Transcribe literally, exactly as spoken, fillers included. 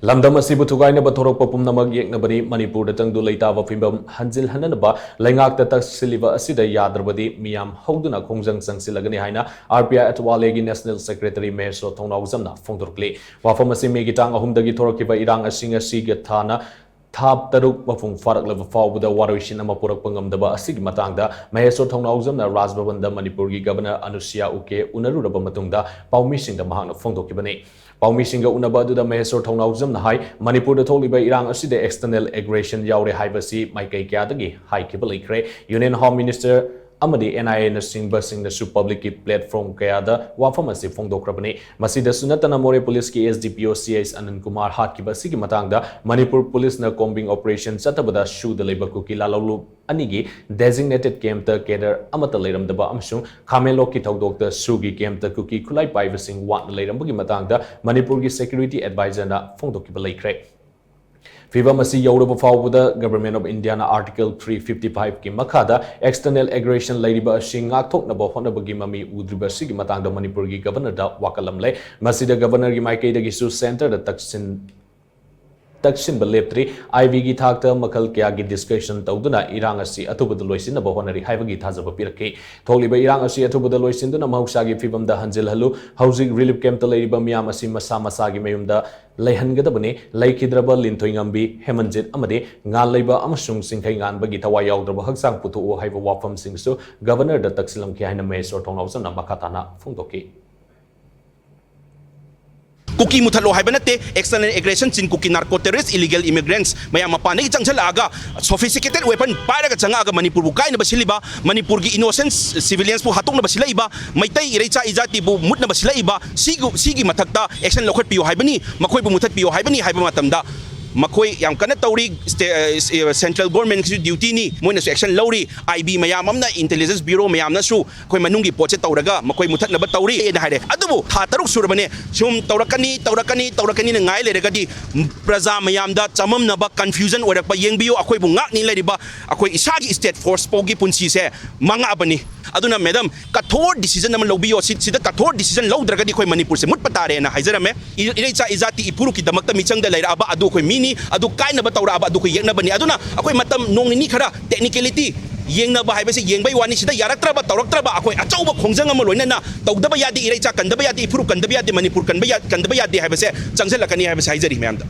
ꯂꯝꯗꯝ ꯑꯁꯤꯕꯨ ꯊꯨꯒꯥꯏꯅꯕ ꯊꯣꯔꯛꯄ ꯄꯨꯝꯅꯃꯛ ꯌꯦꯛꯅꯕꯅꯤ꯫ ꯃꯅꯤꯄꯨꯔꯗ ꯇꯪꯗꯨ ꯂꯩꯇꯥꯕ ꯐꯤꯕꯝ ꯍꯟꯖꯤꯜꯍꯟꯅꯅꯕ ꯂꯩꯉꯥꯛꯇ ꯇꯛꯁꯤꯜꯂꯤꯕ ꯑꯁꯤꯗ ꯌꯥꯗ꯭ꯔꯕꯗꯤ ꯃꯤꯌꯥꯝ ꯍꯧꯗꯨꯅ ꯈꯣꯡꯖꯪ ꯆꯪꯁꯤꯜꯂꯒꯅꯤ ꯍꯥꯏꯅ ꯑꯥꯔ ꯄꯤ ꯑꯥꯏ ꯑꯊꯋꯥꯂꯦꯒꯤ ꯅꯦꯁꯅꯦꯜ ꯁꯦꯀ꯭ꯔꯦꯇꯔꯤ ꯃꯍꯦꯁ꯭ꯋꯔ ꯊꯧꯅꯥꯎꯖꯝꯅ ꯐꯣꯡꯗꯣꯔꯛꯂꯤ꯫ ꯋꯥꯐꯝ ꯑꯁꯤ ꯃꯦꯒꯤ ꯇꯥꯡ ꯑꯍꯨꯝꯗꯒꯤ ꯊꯣꯔꯛꯈꯤꯕ ꯏꯔꯥꯡ ꯑꯁꯤꯡ ꯑꯁꯤꯒ ꯊꯥꯅ ꯊꯥ ꯇꯔꯨꯛ ꯃꯄꯨꯡ ꯐꯥꯔꯛꯂꯕ ꯐꯥꯎꯕꯗ ꯋꯥꯔꯣꯏꯁꯤꯟ ꯑꯃ ꯄꯨꯔꯛꯄ ꯉꯝꯗꯕ ꯑꯁꯤꯒꯤ ꯃꯇꯥꯡꯗ ꯃꯍꯦꯁ꯭ꯋꯔ ꯊꯧꯅꯥꯎꯖꯝꯅ ꯔꯥꯖ ꯚꯕꯟꯗ ꯃꯅꯤꯄꯨꯔꯒꯤ ꯒꯕꯔꯅꯔ ꯑꯅꯨꯁꯨꯏꯌꯥ ꯎꯀꯦ ꯎꯅꯔꯨꯔꯕ ꯃꯇꯨꯡꯗ ꯄꯥꯎꯃꯤꯁꯤꯡꯗ ꯃꯍꯥꯛꯅ ꯐꯣꯡꯗꯣꯛꯈꯤꯕꯅꯤ꯫ ꯄꯥꯎꯃꯤꯁꯤꯡꯒ ꯎꯅꯕ ꯑꯗꯨꯗ ꯃꯍꯦꯁ꯭ꯋꯔ ꯊꯧꯅꯥꯎꯖꯝꯅ ꯍꯥꯏ, ꯃꯅꯤꯄꯨꯔꯗ ꯊꯣꯛꯂꯤꯕ ꯏꯔꯥꯡ ꯑꯁꯤꯗ external aggression ꯌꯥꯎꯔꯦ ꯍꯥꯏꯕꯁꯤ ꯃꯥꯏꯀꯩ ꯀꯌꯥꯗꯒꯤ ꯍꯥꯏꯈꯤꯕ ꯂꯩꯈ꯭ꯔꯦ꯫ Union Home Minister ꯑꯃꯗꯤ N I A ꯅꯆꯤꯡꯕꯁꯤꯡꯅꯁꯨ public ꯀꯤ platform ꯀꯌꯥꯗ ꯋꯥꯐꯝ ꯑꯁꯤ ꯐꯣꯡꯗꯣꯛꯈ꯭ꯔꯕꯅꯤ꯫ ꯃꯁꯤꯗꯁꯨ ꯅꯠꯇꯅ ꯃꯣꯔꯦ ꯄꯨꯂꯤꯁꯀꯤ S D P O C H ꯑꯅꯟ Kumar ꯍꯥꯠꯈꯤꯕ ꯑꯁꯤꯒꯤ ꯃꯇꯥꯡꯗ ꯃꯅꯤꯄꯨꯔ ꯄꯨꯂꯤꯁꯅ combing operation ꯆꯠꯊꯕꯗ ꯁꯨꯗ ꯂꯩꯕ ꯀꯨꯀꯤ ꯂꯥꯂꯣꯡꯂꯨꯞ ꯑꯅꯤꯒꯤ designated camp ꯇ cadre ꯑꯃꯠꯇ ꯂꯩꯔꯝꯗꯕ ꯑꯃꯁꯨꯡ ꯈꯥꯃꯦꯟꯂꯣꯛꯀꯤ ꯊꯧꯗꯣꯛꯇ ꯁꯨꯒꯤ camp ꯇ ꯀꯨꯀꯤ ꯈꯨꯠꯂꯥꯏ ꯄꯥꯏꯕꯁꯤꯡ ꯋꯥꯠꯅ ꯂꯩꯔꯝꯕꯒꯤ ꯃꯇꯥꯡꯗ ꯃꯅꯤꯄꯨꯔꯒꯤ security advisor ꯅ ꯐꯣꯡꯗꯣꯛꯈꯤꯕ ꯂꯩꯈ꯭ꯔꯦ꯫ ꯐꯤꯚꯝ ꯑꯁꯤ ꯌꯧꯔꯕ ꯐꯥꯎꯕꯗ Government of India ꯅ Article three fifty five ꯀꯤ ꯃꯈꯥꯗ external aggression ꯂꯩꯔꯤꯕ ꯑꯁꯤ ꯉꯥꯛꯊꯣꯛꯅꯕ ꯍꯣꯠꯅꯕꯒꯤ ꯃꯃꯤ ꯎꯗ꯭ꯔꯤꯕ ꯑꯁꯤꯒꯤ ꯃꯇꯥꯡꯗ ꯃꯅꯤꯄꯨꯔꯒꯤ ꯒꯕꯔꯅꯔꯗ ꯋꯥꯀꯠꯂꯝꯂꯦ꯫ ꯃꯁꯤꯗ ꯒꯕꯔꯅꯔꯒꯤ ꯃꯥꯏꯀꯩꯗꯒꯤꯁꯨ centre ꯗ ꯇꯛꯁꯤꯟ ꯇꯛꯁꯤꯟꯕ ꯂꯦꯞꯇ꯭ꯔꯤ꯫ I B ꯒꯤ ꯊꯥꯛꯇ ꯃꯈꯜ ꯀꯌꯥꯒꯤ discussion ꯇꯧꯗꯨꯅ ꯏꯔꯥꯡ ꯑꯁꯤ ꯑꯊꯨꯕꯗ ꯂꯣꯏꯁꯤꯟꯅꯕ ꯍꯣꯠꯅꯔꯤ ꯍꯥꯏꯕꯒꯤ ꯊꯥꯖꯕ ꯄꯤꯔꯛꯈꯤ꯫ ꯊꯣꯛꯂꯤꯕ ꯏꯔꯥꯡ ꯑꯁꯤ ꯑꯊꯨꯕꯗ ꯂꯣꯏꯁꯤꯟꯗꯨꯅ ꯃꯍꯧꯁꯥꯒꯤ ꯐꯤꯕꯝꯗ ꯍꯟꯖꯤꯜꯍꯜꯂꯨ꯫ ꯍꯧꯖꯤꯛ relief camp ꯇ ꯂꯩꯔꯤꯕ ꯃꯤꯌꯥꯝ ꯑꯁꯤ ꯃꯁꯥ ꯃꯁꯥꯒꯤ ꯃꯌꯨꯝꯗ ꯂꯩꯍꯟꯒꯗꯕꯅꯤ꯫ ꯂꯩꯈꯤꯗ꯭ꯔꯕ ꯂꯤꯟꯊꯣꯏꯉꯝꯕꯤ, ꯍꯦꯃꯟꯖꯤꯠ ꯑꯃꯗꯤ ꯉꯥꯟꯂꯩꯕ ꯑꯃꯁꯨꯡ ꯆꯤꯡꯈꯩꯉꯥꯟꯕꯒꯤ ꯊꯋꯥꯏ ꯌꯥꯎꯗ꯭ꯔꯕ ꯍꯛꯆꯥꯡ ꯄꯨꯊꯣꯛꯎ ꯍꯥꯏꯕ ꯋꯥꯐꯝꯁꯤꯡꯁꯨ ꯒꯕꯔꯅꯔꯗ ꯇꯛꯁꯤꯜꯂꯝꯈꯤ ꯍꯥꯏꯅ ꯃꯍꯦꯁ꯭ꯋꯔ ꯊꯧꯅꯥꯎꯖꯝꯅ ꯃꯈꯥ ꯇꯥꯅ ꯐꯣꯡꯗꯣꯛꯈꯤ꯫ ꯀꯨꯀꯤ ꯃꯨꯊꯠꯂꯣ ꯍꯥꯏꯕ ꯅꯠꯇꯦ꯫ External aggression ꯆꯤꯟ ꯀꯨꯀꯤ narco terrorist, illegal immigrants ꯃꯌꯥꯝ ꯃꯄꯥꯟꯗꯒꯤ ꯆꯪꯁꯤꯜꯂꯛꯑꯒ sophisticated weapon ꯄꯥꯏꯔꯒ ꯆꯪꯉꯛꯑꯒ ꯃꯅꯤꯄꯨꯔꯕꯨ ꯀꯥꯏꯅꯕ ꯁꯤꯜꯂꯤꯕ, ꯃꯅꯤꯄꯨꯔꯒꯤ innocent civilians ꯕꯨ ꯍꯥꯠꯇꯣꯛꯅꯕ ꯁꯤꯜꯂꯛꯏꯕ, ꯃꯩꯇꯩ ꯏꯔꯩꯆꯥ ꯏꯖꯥꯇꯤꯕꯨ ꯃꯨꯠꯅꯕ ꯁꯤꯜꯂꯛꯏꯕ, ꯁꯤꯒꯨ-, ꯁꯤꯒꯤ ꯃꯊꯛꯇ action ꯂꯧꯈꯠꯄꯤꯌꯨ ꯍꯥꯏꯕꯅꯤ, ꯃꯈꯣꯏꯕꯨ ꯃꯨꯊꯠꯄꯤꯌꯨ ꯍꯥꯏꯕꯅꯤ ꯍꯥꯏꯕ ꯃꯇꯝꯗ ꯃꯈꯣꯏ ꯌꯥꯝ ꯀꯟꯅ ꯇꯧꯔꯤ꯫ State, ꯑ, central government ꯀꯤꯁꯨ duty ꯅꯤ, ꯃꯣꯏꯅꯁꯨ action ꯂꯧꯔꯤ꯫ I B ꯃꯌꯥꯝ ꯑꯃꯅ, intelligence bureau ꯃꯌꯥꯝꯅꯁꯨ ꯑꯩꯈꯣꯏ ꯃꯅꯨꯡꯒꯤ ꯄꯣꯠꯁꯦ ꯇꯧꯔꯒ ꯃꯈꯣꯏ ꯃꯨꯊꯠꯅꯕ ꯇꯧꯔꯤ ꯍꯥꯏꯅ ꯍꯥꯏꯔꯦ꯫ ꯑꯗꯨꯕꯨ ꯊꯥ ꯇꯔꯨꯛ ꯁꯨꯔꯕꯅꯦ, ꯁꯨꯝ ꯇꯧꯔꯛꯀꯅꯤ, ꯇꯧꯔꯛꯀꯅꯤ, ꯇꯧꯔꯛꯀꯅꯤꯅ ꯉꯥꯏ ꯂꯩꯔꯒꯗꯤ ꯄ꯭ꯔꯖꯥ ꯃꯌꯥꯝꯗ ꯆꯃꯝꯅꯕ, confusion ꯑꯣꯏꯔꯛꯄ꯫ ꯌꯦꯡꯕꯤꯌꯨ, ꯑꯩꯈꯣꯏꯕꯨ ꯉꯥꯛꯅꯤ ꯂꯩꯔꯤꯕ ꯑꯩꯈꯣꯏ ꯏꯁꯥꯒꯤ state force ꯐꯥꯎꯒꯤ ꯄꯨꯟꯁꯤꯁꯦ ꯃꯥꯡꯉꯛꯑꯕꯅꯤ꯫ ꯑꯗꯨꯅ ꯃꯦꯗꯥꯝ, ꯀꯊꯣꯔ ꯗꯤꯁꯤꯖꯟ ꯑꯃ ꯂꯧꯕꯤꯌꯣ꯫ ꯁꯤ, ꯁꯤꯗ ꯀꯊꯣꯔ ꯗꯤꯁꯤꯖꯟ ꯂꯧꯗ꯭ꯔꯒꯗꯤ ꯑꯩꯈꯣꯏ ꯃꯅꯤꯄꯨꯔꯁꯦ ꯃꯨꯠꯄ ꯇꯥꯔꯦꯅ ꯍꯥꯏꯖꯔꯝꯃꯦ꯫ ꯏ-, ꯏꯔꯩꯆꯥ ꯏꯖꯥꯇꯤ ꯏꯐꯨꯔꯨꯞꯀꯤꯗꯃꯛꯇ ꯃꯤꯆꯪꯗ ꯂꯩꯔꯛꯑꯕ ꯑꯗꯨ ꯑꯩꯈꯣꯏ ꯃꯤꯅꯤ, ꯑꯗꯨ ꯀꯥꯏꯅꯕ ꯇꯧꯔꯛꯑꯕ ꯑꯗꯨ ꯑꯩꯈꯣꯏ ꯌꯦꯛꯅꯕꯅꯤ꯫ ꯑꯗꯨꯅ ꯑꯩꯈꯣꯏ ꯃꯇꯝ ꯅꯣꯡ ꯅꯤꯅꯤ ꯈꯔ ꯇꯦꯛꯅꯤꯀꯦꯂꯤꯇꯤ ꯌꯦꯡꯅꯕ ꯍꯥꯏꯕꯁꯦ ꯌꯦꯡꯕꯩ ꯋꯥꯅꯤ꯫ ꯁꯤꯗ ꯌꯥꯔꯛꯇ꯭ꯔꯕ, ꯇꯧꯔꯛꯇ꯭ꯔꯕ ꯑꯩꯈꯣꯏ ꯑꯆꯧꯕ ꯈꯣꯡꯖꯪ ꯑꯃ ꯂꯣꯏꯅꯅ ꯇꯧꯗꯕ ꯌꯥꯗꯦ꯫ ꯏꯔꯩꯆꯥ ꯀꯟꯗꯕ ꯌꯥꯗꯦ, ꯏꯐꯨꯔꯨꯞ ꯀꯟꯗꯕ ꯌꯥꯗꯦ, ꯃꯅꯤꯄꯨꯔ ꯀꯟꯕ ꯌꯥ-, ꯀꯟꯗꯕ ꯌꯥꯗꯦ ꯍꯥꯏꯕꯁꯦ ꯆꯪꯁꯤꯜꯂꯛꯀꯅꯤ ꯍꯥꯏꯕꯁꯦ ꯍꯥꯏꯖꯔꯤ ꯃꯌꯥꯝꯗ꯫